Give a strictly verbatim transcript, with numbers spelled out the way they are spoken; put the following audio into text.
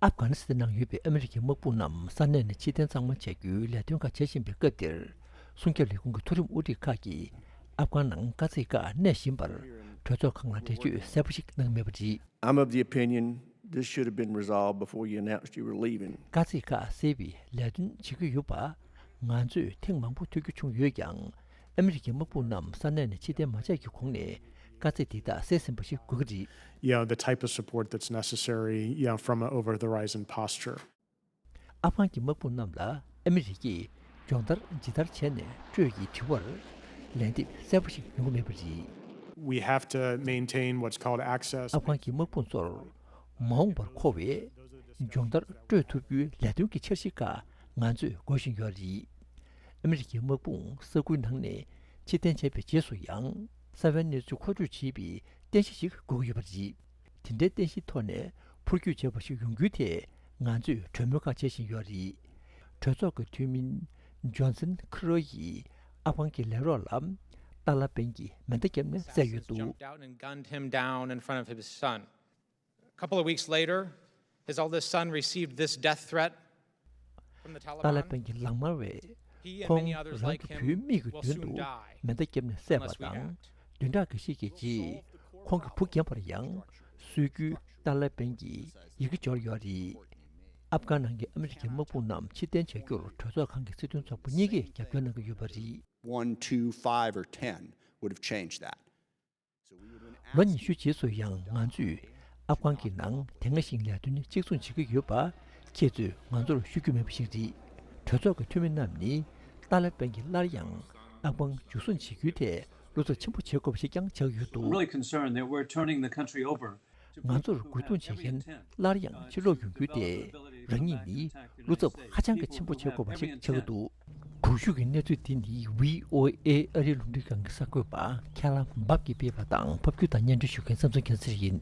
ཨབ་གྷ་ནི་སི་ཐན་ནང་ཡོད་པའི་ཨ་མི་རི་ཀའི་དམག་དཔུང་རྣམས་ས་གནས་ནས་ཕྱིར་འཐེན་གཙང་མ་བྱ་རྒྱུའི་ལས་དོན་ཁག་བྱེད་བཞིན་པའི་སྐབས་འདིར། སྲུང་སྐྱོབ་ལས་ཁུངས་ཀྱི་མཐོ་རིམ་དབུ་ཁྲིད་ཁག་གིས་ཨབ་གྷན་ནང་དཀའ་ཚེགས་ཁག་གནས་བཞིན་པར། གྲོས་ཚོགས་ཁང་ལ་འགྲེལ་བརྗོད་གསལ་པོ་ཞིག་གནང་མེད་པ་རེད། I'm of the opinion this should have been resolved before you announced you were leaving. དཀའ་ཚེགས་ཁག་སེལ་བའི་ལས་དོན་བྱེད་ཀྱི་ཡོད་པ། ང་ཚོས་ཐེངས་མང་པོ་ཐུག་རྒྱུ་བྱུང་ཡོད་ཀྱང་། ཨ་མི་རི་ཀའི་དམག་དཔུང་རྣམས་ས་གནས་ནས་ཕྱིར་འཐེན་མ་བྱས་ཀྱི་གོང་ནས་དཀའ་ཚེགས་འདི་དག་སེལ་ཟིན་པ་ཞིག་དགོས་ཀྱི་རེད། You know, the type of support that's necessary, you know, from an over the horizon posture. ཨབ་གྷན་གྱི་དམག་དཔུང་རྣམས་ལ་ཨ་མི་རི་ཀས་སྦྱོང་བརྡར་ཇི་ལྟར་བྱས་ནས་སྤྲོད་ཀྱི་དྲི་བར་ལན་འདེབས་གསལ་པོ་ཞིག་ཡོང་གི་མེད་པ་རེད། We have to maintain what's called access. ཨབ་གྷན་གྱི་དམག་དཔུང་ཚོར་མ་འོངས་པར་མཁོ་བའི་སྦྱོང་བརྡར་སྤྲོད་ཐུབ་རྒྱུའི་ལས་དོན་གྱི་འཆར་གཞི་ཁག་ང་ཚོས་འགོད་བཞིན་ཡོད་རེད། ཨ་མི་རི་ཀའི་དམག་དཔུང་ས་ཁུལ་ནང་ནས་ཕྱིར་འཐེན་བྱས་པའི་རྗེས་སུ་ཡང་། གསང་བའི་གནས་ཚུལ་མཁོ་སྤྲོད་བྱེད་པའི་རྟེན་གཞི་ཞིག་དགོས་ཀྱི་ཡོད་པ་རེད། དེ་འདྲའི་རྟེན་གཞིའི་ཐོག་ནས་འཕུར་སྐྱོད་བྱས་པ་ཞིག་ཡོང་རྒྱུའི་ཐད་ང་ཚོས་གྲོས་མོལ་ཁག་བྱེད་བཞིན་ཡོད་རེད། གྲོས་ཚོགས་ཀྱི་འཐུས་མི་ཇོན་སན་ཁི་རོ་ཡིས་ཨབ་གྷན་གྱི་ལས་རོགས་ལ་ཏཱ་ལ་པན་གྱིས་མེ་མདའ་བརྒྱབ་ནས་བསད་ཡོད་འདུག། Jumped out and gunned him down in front of his son. A couple of weeks later, his eldest son received this death threat from the ཏཱ་ལ་པན་Taliban. གྱི་ལག་དམར་བས་He and ཁོང་many others རང་like གི་him བུའི་མིག་གི་will མདུན་soon དུ die མེ་མདའ་བརྒྱབ་ནས་བསད་པ་unless we དང་act. བདུན་ཕྲག་འགའ་ཤས་ཀྱི་རྗེས་ཁོང་གི་བུ་རྒན་པར་ཡང་གསོད་རྒྱུའི་ཏཱ་ལ་པན་གྱི་ཡི་གེ་འབྱོར་ཡོད་རེད། ཨབ་གྷན་ནང་གི་ཨ་མི་རི་ཀའི་དམག་དཔུང་རྣམས་ཕྱིར་འཐེན་བྱ་རྒྱུར་གྲོས་ཚོགས་ཁང་གི་སྲིད་དོན་ཚོགས་པ་གཉིས་ཀས་རྒྱབ་སྐྱོར་གནང་གི་ཡོད་པ་རེད། One, two, five, or ten would have changed that. ལོ་ཉི་ཤུ་རྗེས་སུ་ཡང་ང་ཚོས་ཨབ་གྷན་གྱི་ནང་དེ་སྔ་བཞིན་ལས་དོན་གཅིག་མཚུངས་བྱེད་ཀྱི་ཡོད་པ་ཁྱེད་ཚོས་ང་ཚོར་ཤོད་རྒྱུ་མེད་པ་ཞིག་རེད། གྲོས་ཚོགས་ཀྱི་འཐུས་མི་རྣམས་ནི་ཏཱ་ལ་པན་གྱིས་སླར་ཡང་ཨབ་གྷན་འཇུ་བཟུང་བྱེད་རྒྱུའི་ཐད་བློ་འཚབ་ཆེན་པོ་བྱེད་དགོས་པ་ཞིག་ཀྱང་ཆགས་ཀྱི་ཡོད་འདུག། I'm really concerned that we're turning the country over to ང་ཚོར་རྒོལ་རྡུང་བྱེད་མཁན་སླར་ཡང་ཕྱིར་ལོག་ཡོང་རྒྱུ་དེ་རང་ཉིད་ནི་བློ་འཚབ་ཧ་ཅང་གི་ཆེན་པོ་བྱེད་དགོས་པ་ཞིག་ཆགས་ཀྱི་འདུག། གོང་ཞུས་ཀྱི་གནས་ཚུལ་འདི་ནི་བྷི་ཨོ་ཨེ་ཨ་རིའི་རླུང་འཕྲིན་ཁང་གི་གསར་འགོད་པ་ཁེ་ལ་འབབ་ཀྱིས་སྤེལ་བ་དང་ཕབ་སྒྱུར་དང་སྙན་སྒྲོན་ཞུ་མཁན་བསམ་གསུམ་རྒྱལ་མཚན་ཡིན།